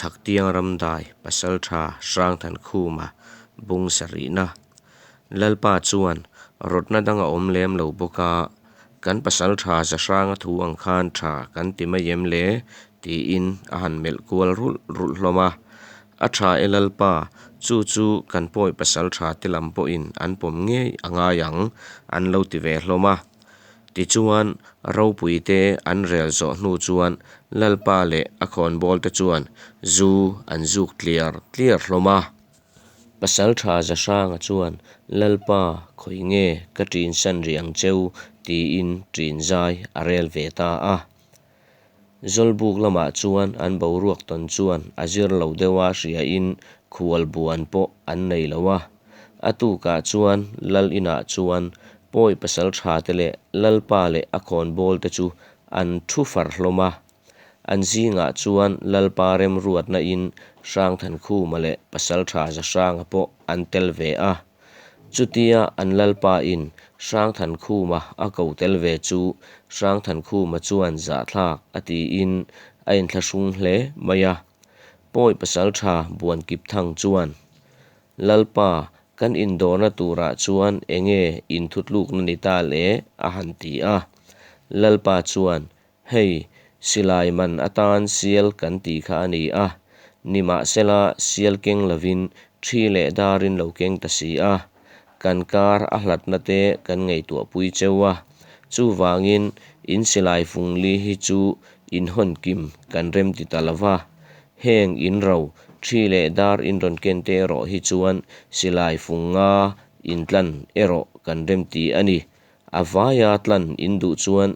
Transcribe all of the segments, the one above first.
Chhaktiang Ramdai Pasaltha Hrangthankhuma bung sarihna Lalpa chuan rawtna dang a awm lem lo bawk a, kan Pasaltha Zahranga thu ang khan tha kan ti mai em le? tiin a han melh kual rulh rulh hlawm a. A tha e Lalpa, chu chu kan pawi Pasaltha te lam pawhin an pawm ngei a ngai ang an lo ti ve hlawm a. Tichuan, ropuite an rel zawh hnu chuan Lalpa leh a khawnbawlte chuan zu an zuk tliar tliar hlawm a. Pasalṭha Zahranga chuan, Lalpa, khawi nge ka ṭinsan rih ang cheu? tiin ṭin zai a rel ve ta a. Zawlbuk lamah chuan an boruak tawn chuan a zir lo deuha hriain khual buan pawh an nei lo a. A tukah chuan Lal inah chuan Pawi pasalṭhate leh Lalpa leh a khawnbawlte chu an ṭhu far hlawm a. An zingah chuan Lalpa remruatna in Hrangthankhuma leh Pasalṭha Zahranga pawh an tel ve a. Chutia an Lalpa in Hrangthankhuma a ko tel ve chu Hrangthankhuma chuan zahthlak a tiin a inthlahrung hle mai a. Pawi Pasalṭha Buankipthang chuan, Lalpa, kan indawrna turah chuan enge inthutlukna ni ta le? a han ti a. Lalpa chuan, Hei, silai man atan sial kan tih kha a ni a, nimahsela sial keng lovin thi leh darin lo keng ta si a, kan kar a hlatna te kan ngaihtuahpui cheu a, chuvangin in silai fung li hi chu in hawn kim kan rem ti ta lo va, heng in ro, thi leh dar in rawn ken te erawh hi chuan silai fung nga intlan erawh kan rem ti a ni. A vaia tlan in duh chuan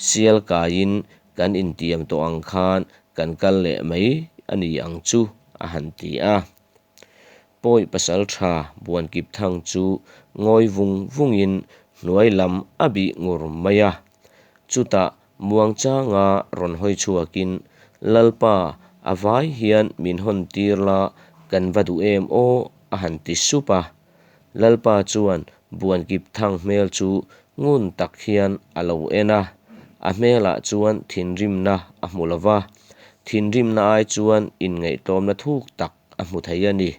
sial kaiin kan intiam tawh ang khan kan kal leh mai a ni ang chu, a han ti a. Pawi pasal tha Buankipthang chu ngawi vung vungin hnuai lam a bih ngur mai a. Chutah muangchanga rawn hawi chhuakin, Lalpa, a vai hian min hawn tir la kan va duh em aw, a han ti sup a. Lalpa chuan Buankipthang hmel chu ngun tak hian a lo en a, a hmelah chuan thinrimna a hmu lo va, thinrimna ai chuan inngaihtlawmna thuk tak a hmu thei a ni.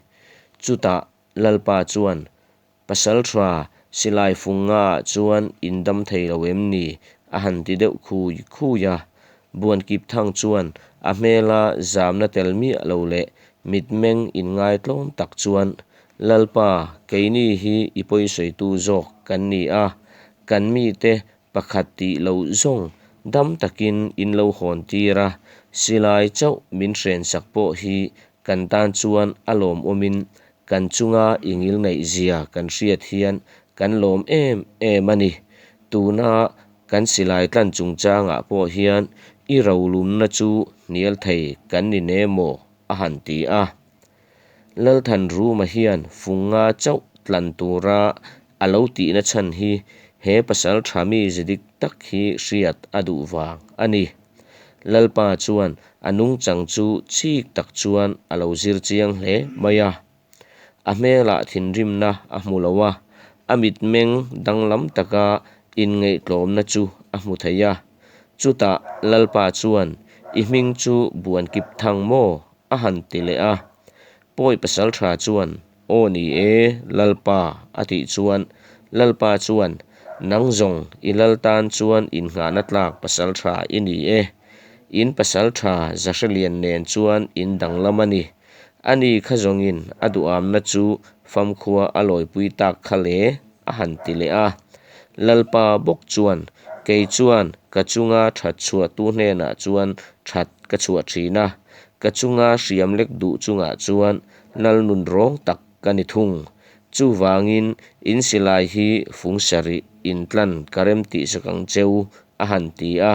Chutah Lalpa chuan, Pasalṭha, silai fung ngaah chuan in dam thei lo em ni? a han ti deuh khui khui a. Buankipthang chuan a hmela zamna tel miah lo leh mitmeng inngaitlawm tak chuan, Lalpa, keini hi i pawisawitu zawk kan ni a, kan mite pakhat tih loh zawng dam takin in lo hawn tir a, silai chauh min hrensak pawh hi kan tan chuan a lawmawmin kan chunga i ngilneihzia kan hriat hian kan lawm em em a ni. Tuna kan silai tlan chungchangah pawh hian i rolumna chu hnial thei kan ni ne maw? a han ti a. Lalthanruma hian funga chauh tlan tura a lo tihna chhan hi he pasal tha mi ze dik tak hi hriat a duh vang a ni. Lalpa chuan a nungchang chu chik tak chuan a lo zir chiang hle mai a. A hmelah thinrimna a hmu lo a, a mitmeng danglam taka inngaihtlawmna chu a hmu thei a. Chutah Lalpa chuan, I hming chu Buankipthang maw? A han ti leh a. Pawi pasalṭha chuan, Aw ni e, Lalpa, a tih chuan, Lalpa chuan, Nang zawng i lal tan chuan innghahna tlak pasalṭha i ni e. In pasalṭha Zahrelian nen chuan in danglam a ni. Ani kha zawngin a duhamna chu famkhua a lawipui tak kha le, a han ti leh a. Lalpa bawk chuan, Kei chuan ka chunga ṭhat chhuahtu hnenah chuan ṭhat ka chhuah ṭhin a, ka chunga hriam lek duh chungah chuan lal nun rawng tak ka ni thung. Chuvangin in silai hi fung sarih intlan ka rem tih sak ang cheu, a han ti a.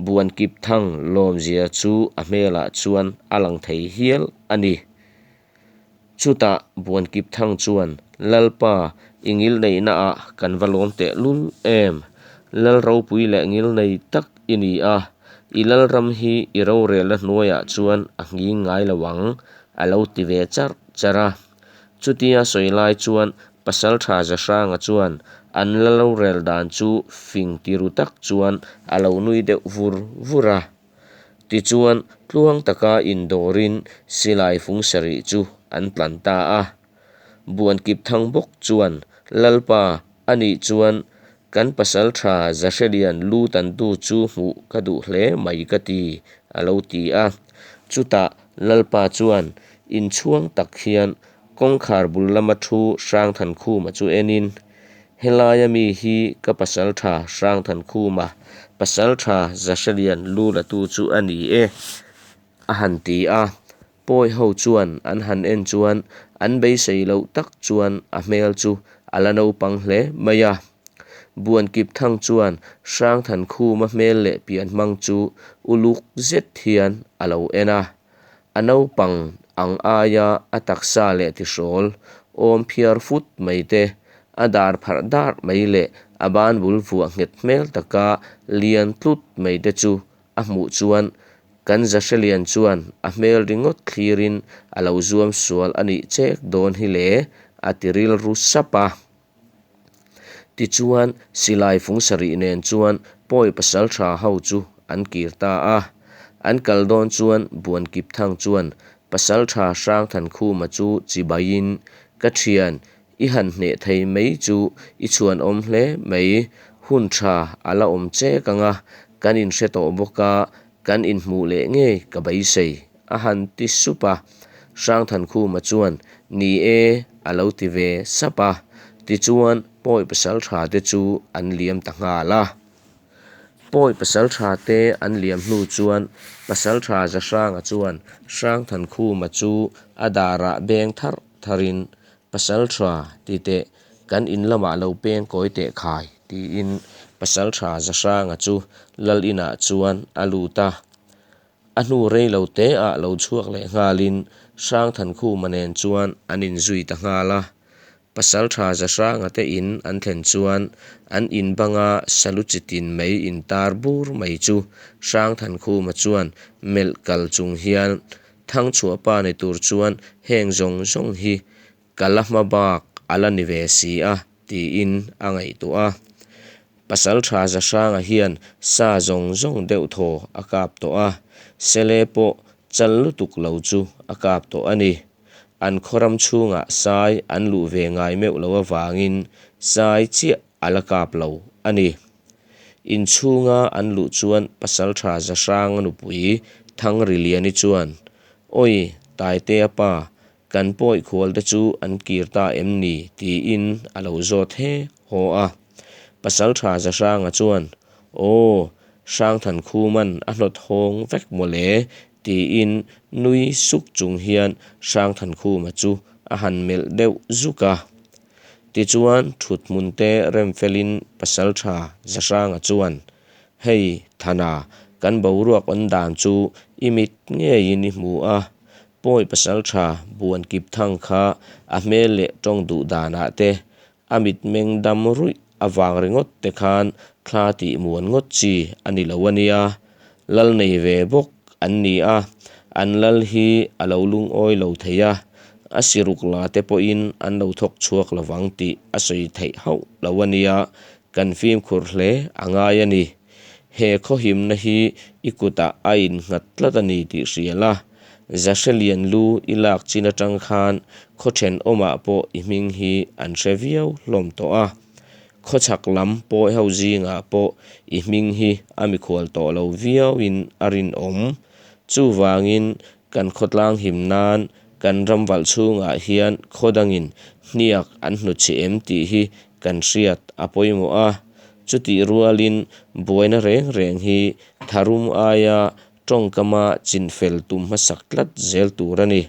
Buankipthang lawmzia chu a hmelah chuan a lang thei hial a ni. Chutah Buankipthang chuan, Lalpa, i ngilneihnaah kan va lawm teh lul em? Lal ropui leh ngilnei tak i ni a, i lalram hi i rorelna hnuaiah chuan a nghing ngai lo ang, a lo ti ve charh charh a. Chutia sawi lai chuan Pasalṭha Zahranga chuan an la rorel dan chu fing tiru tak chuan a lo nui deuh vur vur a. Tichuan, tluang taka indawrin silai fung sarih chu an tlan ta a. Buankipthang bawk chuan, Lalpa, a nih chuan kan pasalṭha Zahrelian lu tantu chu hmuh ka duh hle mai ka ti, a lo ti a. Chutah Lalpa chuan inchhuang tak hian kawngkhar bul lama thu Hrangthankhuma chu enin, Helaia mi hi ka pasalṭha Hrangthankhuma, pasalṭha Zahrelian lu latu chu a ni e, a han ti a. Pawi ho chuan an han en chuan an beisei loh tak chuan a hmel chu a la naupang hle mai a. Buankipthang chuan Hrangthankhuma hmel leh pianhmang chu uluk zet hian a lo en a. A naupang ang aia a taksa leh tihrawl awm phiar fut mai te, a dar pharh darh mai leh a ban bul vuah nghet hmel taka lian tlut mai te chu a hmuh chuan kan Zahrelian chuan a hmel ringawt thlirin a lo zuam sual a nih chek dawn hi le a ti rilru sap a. Tichuan, silai fung sarih nen chuan pawi pasaltha ho chu an kir ta a. An kal dawn chuan Buankipthang chuan pasaltha Hrangthankhuma chu chibaiin, Ka thian, i han hneh thei mai chu i chhuanawm hle mai, hun tha a la awm chek ang a, kan inhre tawh bawk a, kan inhmuh leh ngei ka beisei, a han ti sup a. Hrangthankhuma chuan, Ni e, a lo ti ve sap a. Tichuan, Pawi pasaltha te chu an liam ta nghal a. Pawi pasaltha te an liam hnu chuan Pasaltha Zahranga chuan Hrangthankhuma chu a darah beng tharh tharhin, Pasaltha, ti teh, kan in lamah lo peng kawi teh khai, tiin Pasaltha Zahranga chu Lal inah chuan a lut a. A hnu rei lo te ah lo chhuak leh nghalin Hrangthankhuma nen chuan an inzui ta nghal a. Pasalṭha Zahranga te in an thlen chuan an in banga salu chi tin mai intar bur mai chu Hrangthankhuma chuan melh kal chung hian Thangchhuahpa ni tur chuan heng zawng zawng hi ka la hma bak a la ni ve si a tiin a ngaihtuah a. Pasalṭha Zahranga hian sa zawng zawng deuh thaw a kap tawh a, sele pawh chal lutuk lo chu a kap tawh a ni. An khaw ram chhungah sai an luh ve ngai meuh lo avangin sai chiah a la kap lo a ni. Inchhunga an luh chuan Pasalṭha Zahranga nupui Thangriliani chuan, Awi, Taitea pa, Kan pawi khual te chu an kir ta em ni? tiin a lo zawt he haw a. Pasalṭha Zahranga chuan, Aw, Hrangthankhuman a hnawt hawng vek mawle, tiin nui suk chung hian Hrangthankhuma chu a han melh deuh zuk a. Tichuan, thuthmun te rem felin Pasalṭha Zahranga chuan, Hei, Thana, kan boruak awn dan chu i mit ngeiin i hmu a, Pawi pasalṭha buan kip thang kha a hmel leh ṭawng duh danah te, a mitmeng dam ruih avang ringawt te khan thla tih muan ngawt chi a ni lo a nia. Lal nei ve bawk an ni a, an lal hi a lo lungawi lo thei a, a siruk la te pawhin an lo thawk chhuak lovang tih a sawi theih hauh lo a nia, kan fimkhur hle a ngai a ni. He khawhimna hi i kutah a innghat tlat a ni tih hria la, Zahrelian lu i lak chin atang khan khaw thenawmah pawh i hming hi an hre viau hlawm tawh a. Khawchhak lam pawi ho zingah pawh i hming hi a mikhual tawh lo viauin a rinawm. Chuvangin kan khawtlang him nan kan ram valh chhungah hian khaw dangin hniak an hnutchhi em tih hi kan hriat a pawimawh a. Chutih rualin buaina reng reng hi tharum aia tawngkama chinfel tum hmasak tlat zel tur a ni.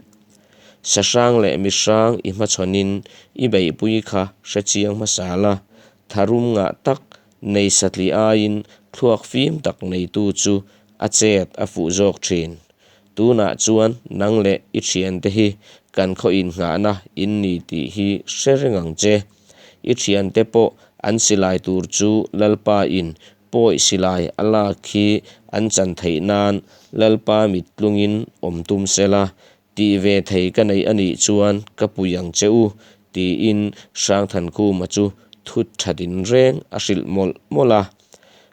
Sahrang leh mihrang i hmachhawnin i beihpui kha hre chiang hmasa la, tharum ngah tak nei satli aiin thluak fim tak neitu chu a chet a fuh zawk thin. Tunah chuan nang leh i thiante hi kan khaw innghahna in ni tih hi hre reng ang che. I thiante pawh an silai tur chu Lalpa in pawi silai a lak khi an chan theih nan Lalpa mit tlungin awm tum sela, tih ve thei ka nei a nih chuan ka pui ang che u, tiin Hrangthankhuma chu thut tha din reng a hrilh mawlh mawlh a.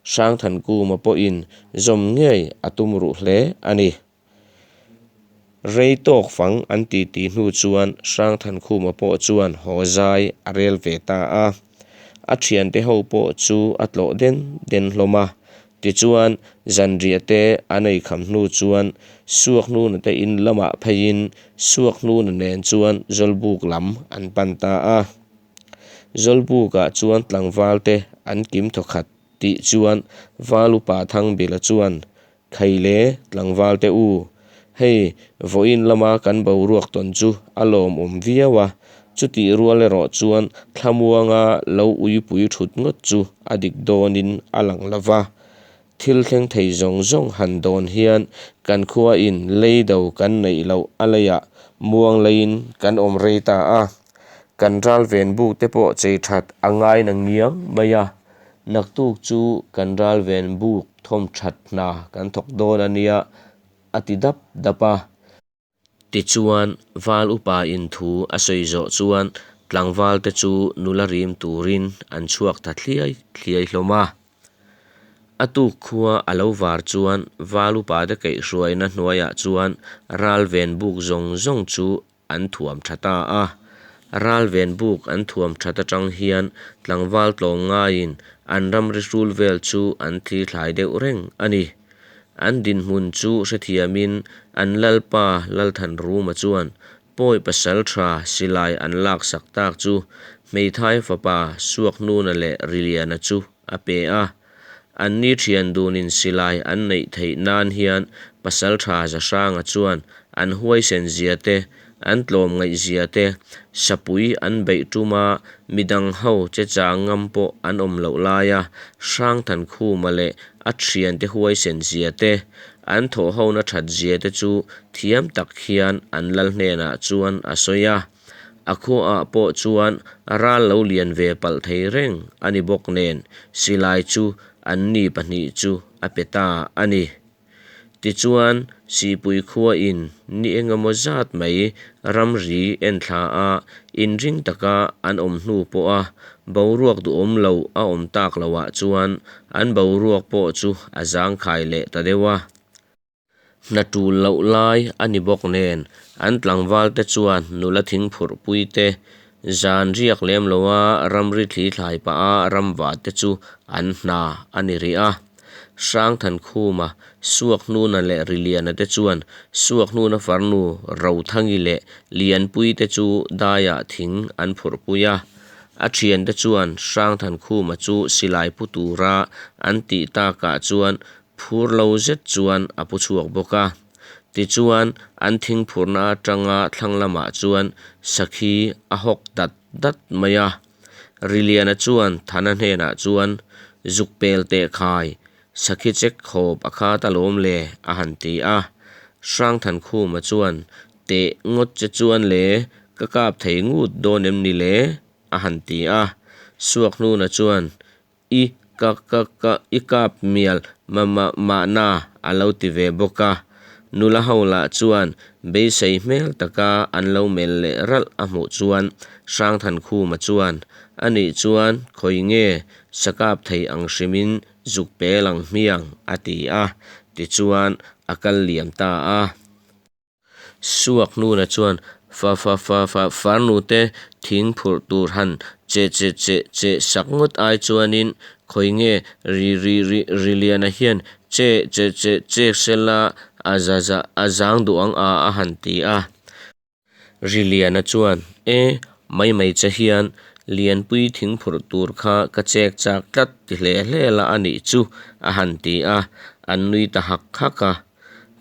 Hrangthankuma pawhin zawm ngei a tum ruh hle a ni. Rei tawk fang an titi hnu chuan Hrangthankhuma pawh chuan haw zai a rel ve ta a. A thiante ho pawh chu a tlawh den den hlawm a. Tichuan, zanriah te an ei kham hnu chuan Suakhnuna te in lamah pheiin Suakhnuna nen chuan Zawlbuk lam an pan ta a. Zawlbukah chuan tlangval te an kim thawkhat tih chuan Val upa Thangbila chuan Khaile, tlangval te u, hei vawiin lama kan boruak tawn chu a lawmawm viau a, chutih rual erawh chuan thlamuanga lo uipui thut ngawt chu a dik dawnin a lang lo va. Thil thleng thei zawng zawng han dawn hian kan khuain leido kan neih loh a leiah muang leiin kan awm rei ta a, kan ral ven buk te pawh chei that a ngai na ngiang mai a. Naktuk chu kan ral ven buk thawm that hna kan thawk dawn a nia, a ti dap dap a. Tichuan, Val upa in thu a sawi zawh chuan tlangval te chu nula rim turin an chhuak ta thliai thliai hlawm a. A tuk khua a lo var chuan Val upa te kaihhruaina hnuaiah chuan ral ven buk zawng zawng chu an thuam tha ta a. Ralven buk an thuam that atang hian tlangval tlawmngaiin an ramri hrul vel chu an thli thlai deuh reng a ni. An dinhmun chu hrethiamin an lalpa Lalthanruma chuan Pawi pasal tha silai an laksak tak chu hmeithai fapa Suakhnuna leh Riliana chu a pe a. Anni thian dunin silai an neih theih nan hian Pasaltha Zahranga chuan an huaisen zia te, an tlawmngaih zia te, sapui an beih tuma midang ho che chang ngam pawh an awm loh laia Hrangthankhuma leh a thiante huaisen zia te, an thawhhona that zia te chu thiam tak hian an lal hnenah chuan a sawi a. A khuaah pawh chuan ral lo lian ve palh thei reng a ni bawk nen silai chu an ni pahnih chu a pe ta a ni. Tichuan, Sihpui khuain ni engemaw zat mai ramri enthla a inring taka an awm hnu pawha boruak duhawm lo a awm tak loah chuan an boruak pawh chu a zangkhai leh ta deuh a. Hna tul loh lai a ni bawk nen an tlangval te chuan nula thing phurh pui te, zan riak lem loa ramri thli thlai pah a ramva te chu an hna a ni rih a. Hrangthankhuma, Suakhnuna leh Riliana te chuan Suakhnuna farnu Rothangi leh Lianpui te chu daiah thing an phurh pui a. A thiante chuan Hrangthankhuma chu silai pu tura an tih takah chuan Phur lo zet chuan a pu chhuak bawk a. Tichuan, an thingphurna atanga thlang lamah chuan sakhi a hawk dat dat mai a. Riliana chuan Thana hnenah chuan, Zuk pel teh khai, sakhi chek khawp a khat alawm le, a han ti a. Hrangthankhuma chuan, Teh ngawt che chuan le, ka kap thei ngut dawn em ni le? a han ti a. Suakhnuna chuan, I ka ka ka i kap mial ma ma mahna a lo ti ve bawk a. Nula ho lah chuan beisei hmel taka an lo melh leh ralh a hmuh chuan Hrangthankhuma chuan, A nih chuan khawi nge sa kap thei ang hrimin zuk pel ang hmiang a ti a, tichuan a kal liam ta a. Suak hnuna chuan fa fa fa fa farnu te thing phurh tur han che che che che sak ngawt ai chuanin khawi nge ri ri ri ri liana hian che che che chek sela a za za a zang duh ang a a han ti a. Ri liana chuan e mai mai che hian Lianpui thing phurh tur kha ka chek chak tlat ti hle hle la a nih chu a han ti a, an nui ta hak hak a.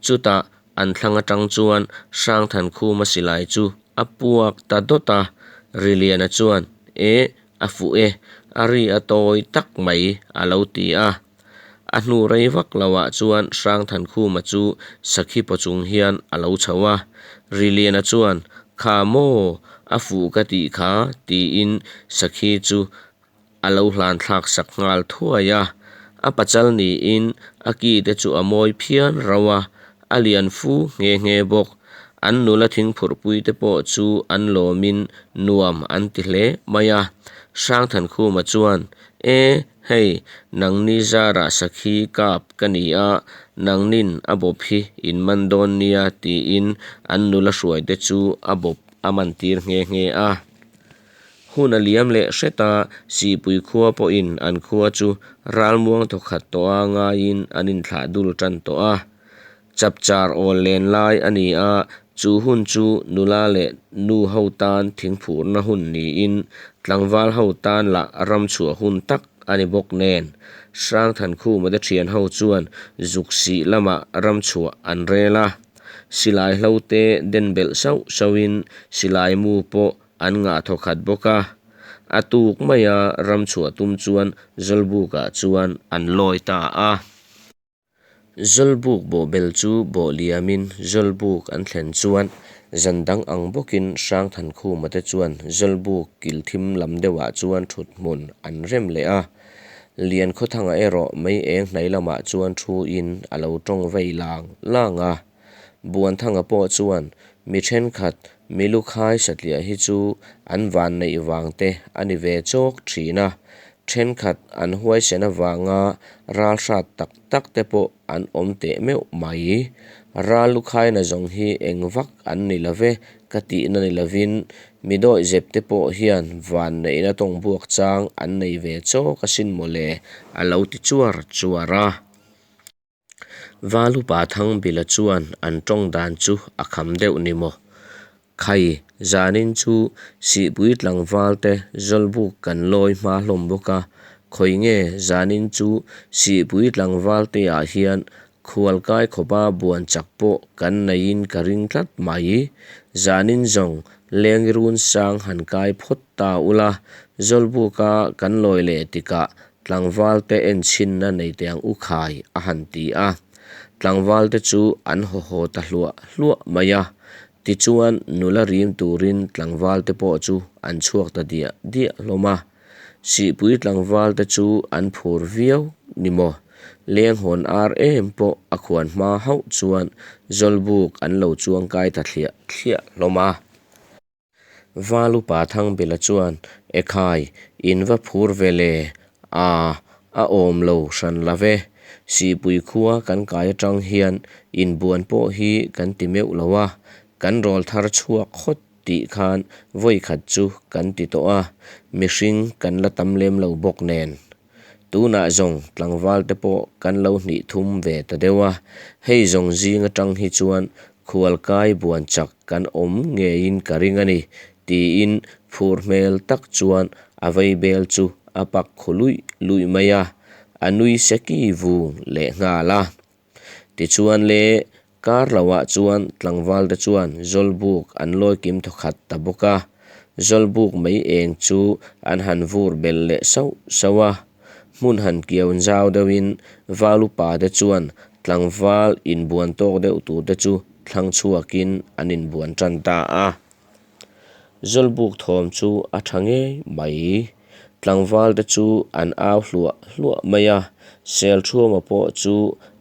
Chutah An thlang atang chuan Hrangthankhuma silai chu a puak ta dawt a, Riliana chuan, Eh, a fuh e, a ri a tawi tak mai, a lo ti a. A hnu rei vak loah chuan Hrangthankhuma chu sakhi paw chung hian a lo chho a. Riliana chuan, Kha maw, a fuh ka tih kha, tiin sakhi chu a lo hlan thlak sak nghal thuai a, a pachal niin a ki te chu a mawi phian rauh a, a lian fu nghe nghe bawk. An nula thingphurhpui te pawh chu an lawmin nuam an ti hle mai a. Hrangthankhuma chuan, E, Hei, nangni zarah sakhi kap ka ni a, nangnin a bawp hi in man dawn nia tiin an nula hruaite chu a bawp a man tir nghe nghe a. Hun a liam leh hret a, Sihpui khua pawhin an khua chu ralmuang thawkhat tawha ngaiin an inthlah dul tan tawh a. Chapchar awl len lai a ni a, chu hun chu nula leh nu ho tan thingphurhna hun niin tlangval ho tan lah ramchhuah hun tak a ni bawk nen. Hrangthankhuma te thian ho chuan zuk sih lamah ramchhuah an rel a, silai hlo te den belh sauh sauhin silai mu pawh an ngah thawkhat bawk a, a tuk maia ramchhuah tum chuan Zawlbukah chuan an lawi ta a. Zawlbuk bawhbel chu bawh liamin Zawlbuk an thlen chuan zan dang ang bawkin Hrangthankhuma te chuan Zawlbuk kil thim lam deuhah chuan thut hmun an rem leh a. Liankhawthanga erawh mei eng hnai lamah chuan thuin a lo tawng vei lang lang a. Buanthanga pawh chuan mi thenkhat mi lu khai satliah hi chu an vanneih vang te a ni ve chawk thin a, thenkhat an huaisen avanga ral hrat tak tak te pawh an awm teh meuh mai. Ral lu khaina zawng hi eng vak an ni lo ve ka tihna ni lovin mi dawihzep te pawh hian vanneihna tawngbuak chang an nei ve chawk asin mawle a lo ti chuar chuar a. Valupa Thangbila chuan an tawng dan chu a kham deuh ni maw? Khai, zanin chu Sihpui tlangvalte Zawlbuk kan lawi hma hlawm bawk a, khawi nge zanin chu Sihpui tlangvalteah hian khualkai khawpa buan chak pawh kan neiin ka ring tlat mai. Zanin zawng Lengi run sang han kai phawt ta ula, Zawlbuka kan lawi leh tikah Tlangvalte enchhinna nei teh ang u khai a han ti a. Tlangvalte chu an haw haw ta hluah hluah mai a. Tichuan nula rim turin tlangvalte pawh chu an chhuak ta diah diah hlawm a. Sihpui tlangvalte chu an phur viau ni maw? Lenghawn ar em pawh a khuan hma hauh chuan Zawlbuk an lo chuangkai ta thliah thliah hlawm a. Valupa Thangbila chuan, Ekhai, in va phur ve le, a, a awm lo hran lo ve. Sihpui khua kan kai atang hian inbuan pawh hi kan ti meuh lo a, kan rawlthar chhuak khawt tih khan vawi khat chu kan ti tawh a, mihring kan la tam lem lo bawk nen. Tunah zawng tlangval te pawh kan lo hnih thum ve ta deuh a, hei zawng zing atang hi chuan khualkai buan chak kan awm ngeiin ka ring a ni, tiin phur hmel tak chuan a vaibel chu a pak khu luih luih mai a, a nui seki vung lehnghal a. Tichuan le, kar lohah chuan tlangvalte chuan Zawlbuk an lawi kim thawkhat ta bawk a, Zawlbuk mei eng chu an han vur belh leh sauh sauh a. Hmun han kiau zau deuhin val upa te chuan tlangval inbuan tawk deuh tur te chu thlang chhuakin an inbuan tan ta a. Zawlbuk thawm chu a tha ngei mai. Tlangval te chu an au hluah hluah mai a, Selthuama pawh chu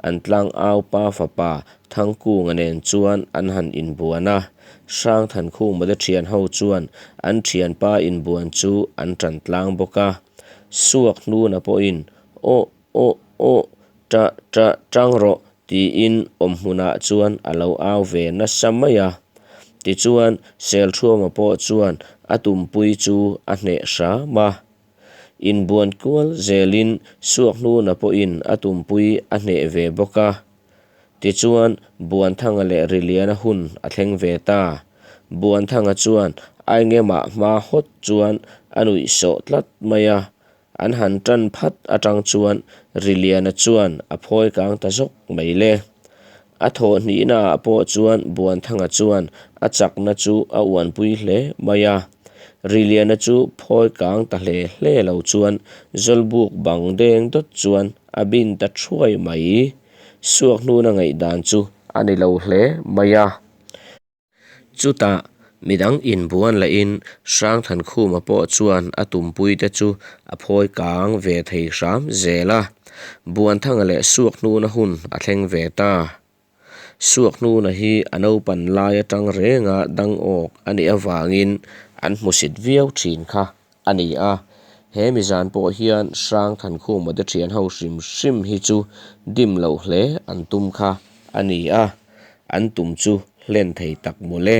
an tlang au pa fapa Thangkunga nen chuan an han inbuan a. Hrangthankhuma te thian ho chuan an thianpa inbuan chu an tan tlang bawk a. Suak hnuna pawhin Aw aw aw ṭah ṭah ṭang rawh tiin awmhmunah chuan a lo au ve nasa mai a. Tichuan Selṭhuama pawh chuan a tumpui chu a hneh hram a. Inbuan kual zelin Suakhnuna pawhin a tumpui a hneh ve bawk a. Tichuan, Buanthanga leh Riliana hun a thleng ve ta. Buanthanga chuan Aingema hma hawt chuan a nuih sawh tlat mai a. An han tan phat atang chuan Riliana chuan a phawi kang ta zawk mai le. A thawh hnihnaah pawh chuan Buanthanga chuan a chakna chu a uanpui hle mai a. Riliana chu phawi kang ta hle hle lo chuan Zawlbuk bang deng dawt chuan a bin ta thuai mai. Suak hnuna ngaihdan chu a ni lo hle mai a. Chutah midang inbuan lahin Hrangthankhuma pawh chuan a tumpuite chu a phawi kang ve thei hram zel a. Buanthanga leh Suak hnuna hun a thleng ve ta. Suak hnuna hi a naupan lai atang renga dangawk a nih avangin an hmusit viau thin kha a ni a. He mi zan pawh hian Hrangthankhuma te thian ho hrim hrim hi chu dim loh hle an tum kha a ni a, an tum chu hlen thei tak mawle.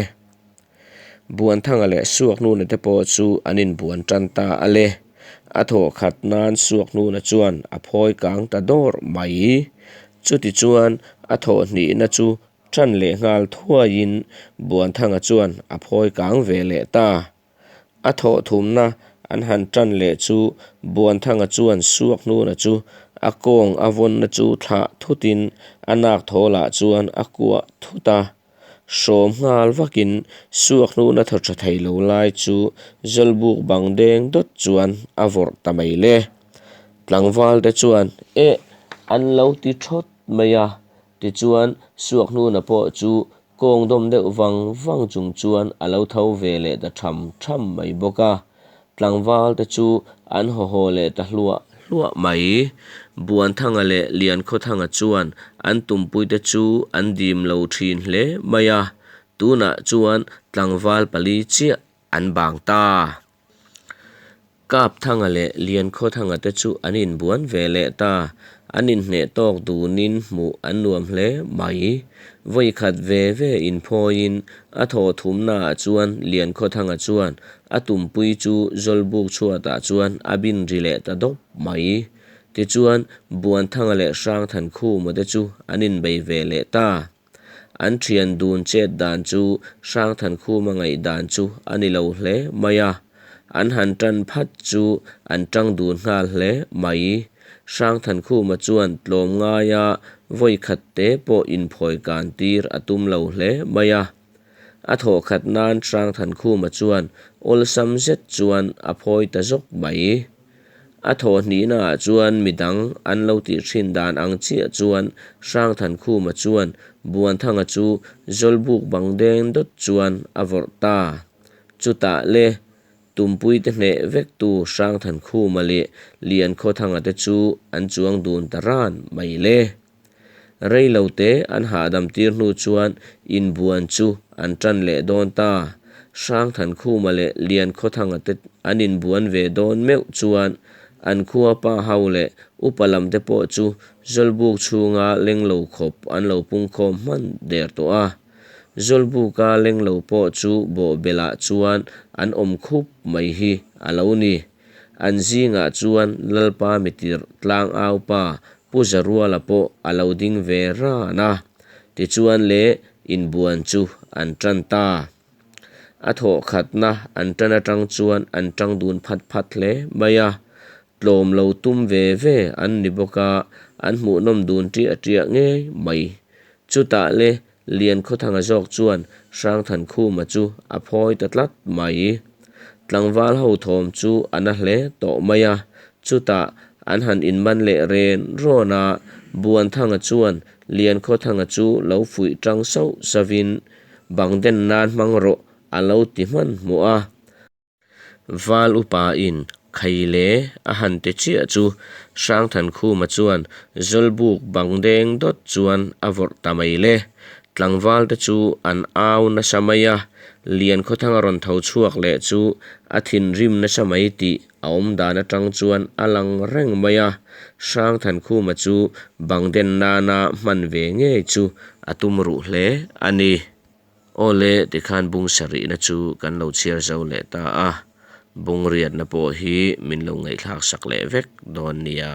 Buanthanga leh Suakhnuna te pawh chu an inbuan tan ta a le. A thawh khat nan Suakhnuna chuan a phawi kang ta dawr mai. Chutichuan a thawh hnihna chu tan leh nghal thuaiin Buanthanga chuan a phawi kang ve leh ta. A thawh thumna an han tan leh chu Buanthanga chuan Suakhnuna chu a kawng a vawnna chu thlah thutin a nak thawlah chuan a kuah thut a. Hrawm nghal vakin Suakhnuna thaw tha thei lo lai chu Zawlbuk bang deng dawt chuan a vawrh ta mai le. Tlangval te chuan eh an lo ti thawt mai a, tichuan Suakhnuna pawh chu kawng dawm deuh vang vang chung chuan a lo tho ve leh ta tham tham mai bawk a. Tlangval te chu an haw haw leh ta hluah hluah mai. Buanthanga leh Liankhawthanga chuan an tumpuite chu an dim lo thin hle mai a, tunah chuan tlangval pali chiah an bang ta. Kapthanga leh Liankhawthanga te chu an inbuan ve leh ta, an inhneh tawk dunin hmuh an nuam hle mai. Vawi khat ve ve inphawiin a thaw thumnaah chuan Liankhawthanga chuan a tumpui chu Zawlbuk chhuatah chuan a bin ri leh ta dawp mai. Tichuan, Buanthanga leh Hrangthankhuma te chu an inbei ve leh ta. An thian dun chet dan chu Hrangthankhuma ngaih dan chu a ni lo hle mai a. An han tan phat chu an tang dun nghal hle mai. Hrangthankhuma chuan tlawmngaia vawi khat te pawh inphawi kan tir a tum lo hle mai a. A thawh khat nan Hrangthankhuma chuan awlsam zet chuan a phawi ta zawk mai. A thawh hnihnaah chuan midang an lo tih thin dan ang chiah chuan Hrangthankhuma chuan Buanthanga chu Zawlbuk bang deng dawt chuan a vawrh ta. Chutah le, Tumpuite hneh vektu Hrangthankhuma leh Liankhawthanga te chu an chuang dun ta ran mai le. Rei lo te an hahdam tir hnu chuan inbuan chu an tan leh dawn ta. Hrangthankhuma leh Liankhawthanga te an inbuan ve dawn meuh chuan an khua pa ho leh upa lam te pawh chu Zawlbuk chhunga leng lo khawp an lo pungkhawm hman der tawh a. Zawlbuka leng lo pawh chu bawhbelah chuan an awm khup mai hi a lo ni. An zingah chuan Lalpa mitirh tlangau pa Pu Zaruala pawh a lo ding ve ran a, tichuan le inbuan chu an tan ta. A thawh khatna an tan atang chuan an tang dun phat phat hle mai a, tlawm lo tum ve ve an ni bawk a, an hmuhnawm dun ṭiah ṭiah ngei mai. Chutah le Liankhawthanga zawk chuan Hrangthankhuma chu a phawi ta tlat mai. Tlangval ho thawm chu a na hle tawh mai a, chutah an han inman leh ren rawn a, Buanthanga chuan Liankhawthanga chu lo fuih tang sauh sauhin bang den nan hmang rawh a lo ti hmanhmawh a. Val upa in khai le a han ti chiah chu Hrangthankhuma chuan Zawlbuk bang deng dawt chuan a vawrh ta mai le. Tlangval te chu an au nasa mai a, Liankhawthanga rawn tho chhuak leh chu a thinrim nasa mai tih a awm dan atang chuan a lang reng mai a, Hrangthankhuma chu bang den nana hman ve ngei chu a tum ruh hle a ni. Aw le, tikhan bung sarihna chu kan lo chhiar zo leh ta a, bung riatna pawh hi min lo ngaihthlak sak leh vek dawn nia.